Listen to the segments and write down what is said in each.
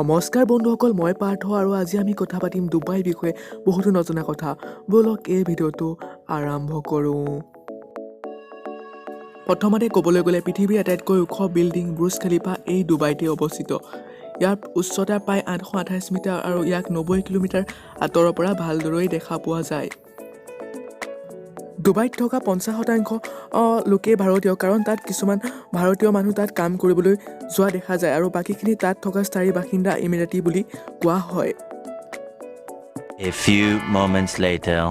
নমস্কাৰ বন্ধুসকল, মই পাৰ্থ আৰু আজি আমি কথা পাতিম ডুবাইৰ বিষয়ে বহুতো নজনা কথা। ব'লক এই ভিডিঅ'টো আৰম্ভ কৰোঁ। প্ৰথমতে ক'বলৈ গ'লে পৃথিৱীৰ আটাইতকৈ ওখ বিল্ডিং বুৰ্জ খলিফা এই ডুবাইতে অৱস্থিত। ইয়াৰ উচ্চতা প্ৰায় 828 মিটাৰ আৰু ইয়াক 90 কিলোমিটাৰ আঁতৰৰ পৰা ভালদৰেই দেখা পোৱা যায়। ডুবাইত থকা 50% লোকেই ভাৰতীয়, কাৰণ তাত কিছুমান ভাৰতীয় মানুহ তাত কাম কৰিবলৈ যোৱা দেখা যায় আৰু বাকীখিনি তাত থকা স্থায়ী বাসিন্দা ইমিৰাটী বুলি কোৱা হয়। A few moments later.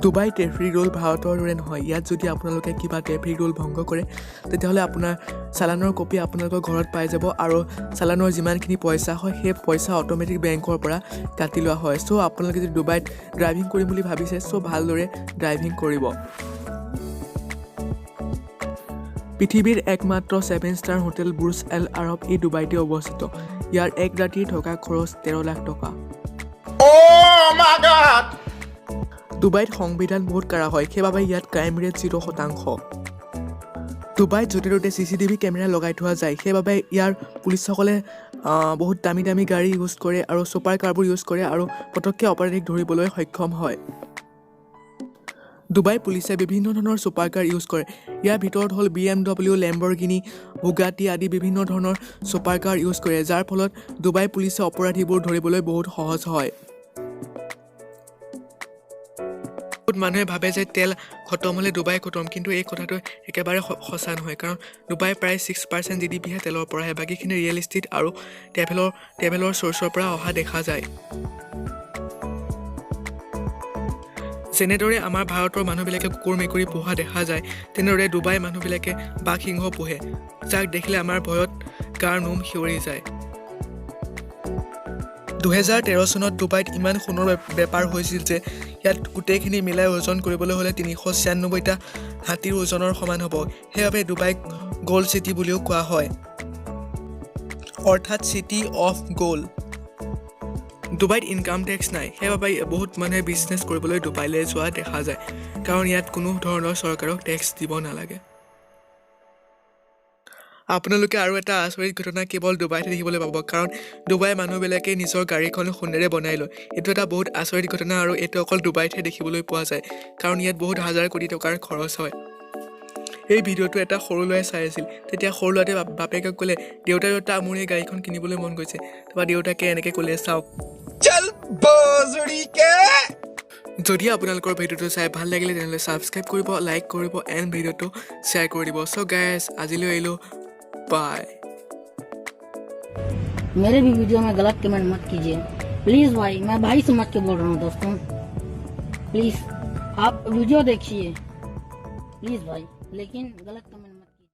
Dubai traffic rule ভাৰতৰ দৰে নহয়। ইয়াত যদি আপোনালোকে কিবা ট্ৰেফিক ৰুল ভংগ কৰে, তেতিয়াহ'লে আপোনাৰ চালানৰ কপি আপোনালোকৰ ঘৰত পাই যাব আৰু চালানৰ যিমানখিনি পইচা হয়, সেই পইচা অট'মেটিক বেংকৰ পৰা কাটি লোৱা হয়। চ' আপোনালোকে যদি ডুবাইত ড্ৰাইভিং কৰিম বুলি ভাবিছে, চ' ভালদৰে ড্ৰাইভিং কৰিব। পৃথিৱীৰ একমাত্ৰ 7 ষ্টাৰ হোটেল বুৰ্জ এল আৰব এই ডুবাইতে অৱস্থিত। ইয়াৰ এক ৰাতিৰ থকা খৰচ 13 লাখ টকা। ডুবাইত সংবিধান বহুত কাঢ়া হয়, সেইবাবে ইয়াত ক্ৰাইম ৰেট 0%। ডুবাইত য'তে ত'তে চিচিটিভি কেমেৰা লগাই থোৱা যায়, সেইবাবে ইয়াৰ পুলিচসকলে বহুত দামী দামী গাড়ী ইউজ কৰে আৰু ছুপাৰ কাৰবোৰ ইউজ কৰে আৰু পটককৈ অপৰাধীক ধৰিবলৈ সক্ষম হয়। ডুবাই পুলিচে বিভিন্ন ধৰণৰ ছুপাৰ কাৰ ইউজ কৰে। ইয়াৰ ভিতৰত হ'ল BMW, Lamborghini, Bugatti আদি বিভিন্ন ধৰণৰ ছুপাৰ কাৰ ইউজ কৰে, যাৰ ফলত ডুবাই পুলিচে অপৰাধীবোৰ ধৰিবলৈ বহুত সহজ হয়। বহুত মানুহে ভাবে যে তেল খতম হ'লে ডুবাই খতম, কিন্তু এই কথাটো একেবাৰে সঁচা নহয়, কাৰণ ডুবাই প্ৰায় 6% জিডিপিহে তেলৰ পৰা আহে, বাকীখিনি ৰিয়েল ইষ্টেট আৰু ট্ৰেভেলৰ চ'ৰ্চৰ পৰা অহা দেখা যায়। যেনেদৰে আমাৰ ভাৰতৰ মানুহবিলাকে কুকুৰ মেকুৰী পোহা দেখা যায়, তেনেদৰে ডুবাই মানুহবিলাকে বাঘ সিংহ পোহে, যাক দেখিলে আমাৰ ভয়ত গাৰ নোম শিয়ৰি যায়। 2013 চনত ডুবাইত ইমান সোণৰ বেপাৰ হৈছিল যে ইয়াত গোটেইখিনি মিলাই ওজন কৰিবলৈ হ'লে 396টা হাতীৰ ওজনৰ সমান হ'ব। সেইবাবে ডুবাইক গ'ল্ড চিটি বুলিও কোৱা হয়, অৰ্থাৎ চিটি অফ গ'ল্ড। ডুবাইত ইনকাম টেক্স নাই, সেইবাবে বহুত মানুহে বিজনেছ কৰিবলৈ ডুবাইলৈ যোৱা দেখা যায়, কাৰণ ইয়াত কোনো ধৰণৰ চৰকাৰক টেক্স দিব নালাগে। আপোনালোকে আৰু এটা আচৰিত ঘটনা কেৱল ডুবাইতহে দেখিবলৈ পাব, কাৰণ ডুবাইৰ মানুহবিলাকে নিজৰ গাড়ীখন সোণেৰে বনাই লয়। এইটো এটা বহুত আচৰিত ঘটনা আৰু এইটো অকল ডুবাইতহে দেখিবলৈ পোৱা যায়, কাৰণ ইয়াত বহুত হাজাৰ কোটি টকাৰ খৰচ হয়। এই ভিডিঅ'টো এটা সৰু ল'ৰাই চাই আছিল, তেতিয়া সৰু ল'ৰাটোৱে বাপেকক ক'লে, দেউতা দেউতা, মোৰ এই গাড়ীখন কিনিবলৈ মন গৈছে। তাৰপৰা দেউতাকে এনেকৈ ক'লে, চাওক। যদি আপোনালোকৰ ভিডিঅ'টো চাই ভাল লাগিলে, তেনেহ'লে ছাবস্ক্ৰাইব কৰিব, লাইক কৰিব এণ্ড ভিডিঅ'টো শ্বেয়াৰ কৰি দিব। চ' গাইজ, আজিলৈ আহিলোঁ, বাই। मेरे भी वीडियो में गलत कमेंट मत कीजिए प्लीज भाई, मैं भाई समझ के बोल रहा हूँ दोस्तों, प्लीज आप वीडियो देखिए प्लीज भाई, लेकिन गलत कमेंट